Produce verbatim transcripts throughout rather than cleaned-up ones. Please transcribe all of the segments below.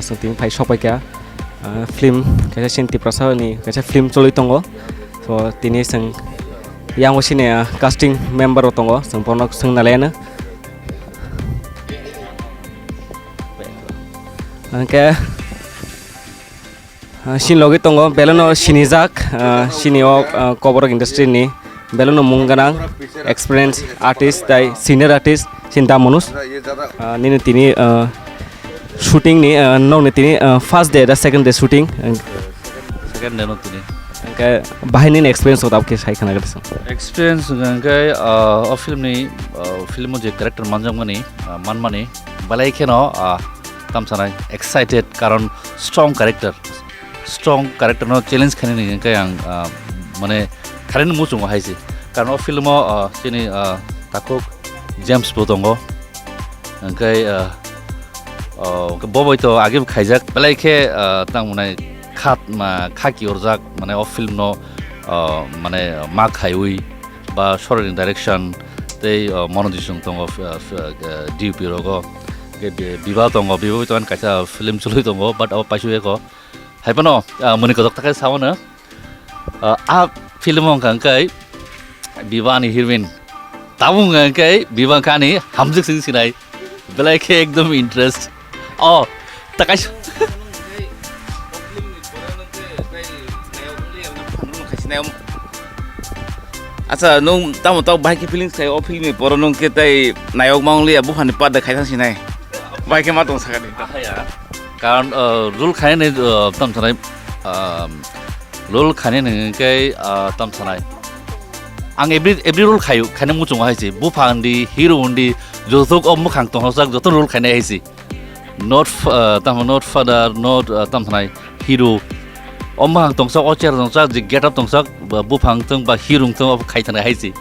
Chwng tini phai sokpaikha, ah, film kaisa chini Tiprasa ni kaisa film choli tongo. So tini chwng yang sini, ah, casting member rok tongo, chwng bono swng nalaino. Hwnkhe, ah, chini logi tongo, beleno sinijak, ah, chini o, ah, Koborok industry ni beleno mung gwnang, experience artist tai senior artist chini da Manoj. Ah, nini tini, ah, shooting ni, ah, nokni tini, ah, first day da second day shooting. Second day no tini. Hwnkhe bahai nini experience o tabuk khe sai khna gada. Experience hwnkhe, ah, o film ni, ah, film o je character manjakmani, ah, manmani belai kheno, ah, tamsanai excited, karon strong character, strong character no challenge khainani hwnkhe ang, ah, mane khainani muchungo hai se, karon o film o, ah, chini, ah, takhuk James bo tongo, hwnkhe, ah, oh, bo bai to age bo khaijak belai khe, ah, tang mane khat ma khaki orjak mane o film no, ah, mane ma khaiwi ba sorry direction tei, ah, Manoj Jisung tongo, ah, ah, D U P rogo. Hwnkhe bi-, Biba tongo, Biba bai to kaisa film choli tongo, but abo paisuk eko. Hai phano, ah, muni kotok takhai sao no. Ah, a film wngkha hwnkhe Biba ni heroine. Tabuk wngkha hwnkhe Biba wngkha ani hamjwk sing sinai. Belai khe ekdom interest. Oh, takai. Acha, nung tamo tamo bahai khe feelings khai o film ni poro nung khe tai nayok ma wng liya buphani part de khai thang sinai. Bahai khe ma tong sakani. Ahaya. Karon, uh, role khainani, uh, tam sanai, um, role khainani hwnkhe, uh, tam sanai. Ang every, every role khaio, khaina muchungo hai se. Bupha hwndi, hero hwndi, joto o mwkhang tongthokjak, joto role khainai hai se. Not f-, uh, tamo not father, not, uh, tam sanai, hero. O mwkhang tongsak, o chair tongsak, je get up tongsak, ba buphang tong, ba hero tong, o khai thangna hai se.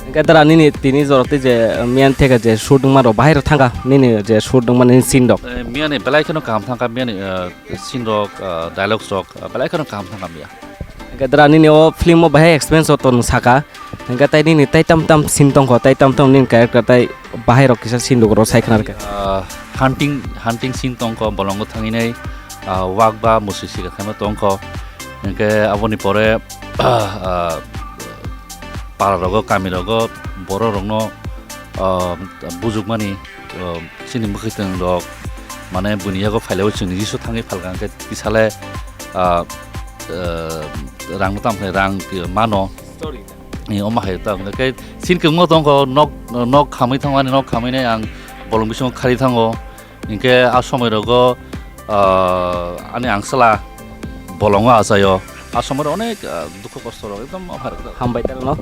Hwnkhe dara nini tini jora tei je, uh, miyan theke je shoot wngma rok bahai rok thangkha, nini je shoot wngma nini scene rok. Eh, miyani belai kheno kaham thangkha, miyani, uh, scene rok, uh, dialogues rok, uh, belai kheno kaham thangkha miya. Hwnkhe dara nini o film o bahai experience o tong saka, hwnkhe tai nini tai tam tam scene tongkho, tai tam tam nini character tai bahai rok kisa scene rok sai khna rwkha. Ah, hunting, hunting scene tongkho, bolongo thangwi nai, ah, wak ba musi sika khaima tongkho. Hwnkhe aboni pore, ah, para rogo, kami rogo, borok rokno, ah, bujukmani, ah, chini mwkhwtwng rok, mane buini yago phailaio chwngni jisu thangwi phalkha hwnkhe tisale, ah, ah, rang no tamo khe rang mano. Ni omo hai ta hwnkhe scene kwbangma tongkho, nok, nok khamwi thangmani, nok khamwi nai ang bolong bisingo khari thango. Hinkhe a somoi rogo, ah, ani angsala bolongo achaio. A somoi rok onek, ah, dukhu kosto rok ekdom hambai ta rwno.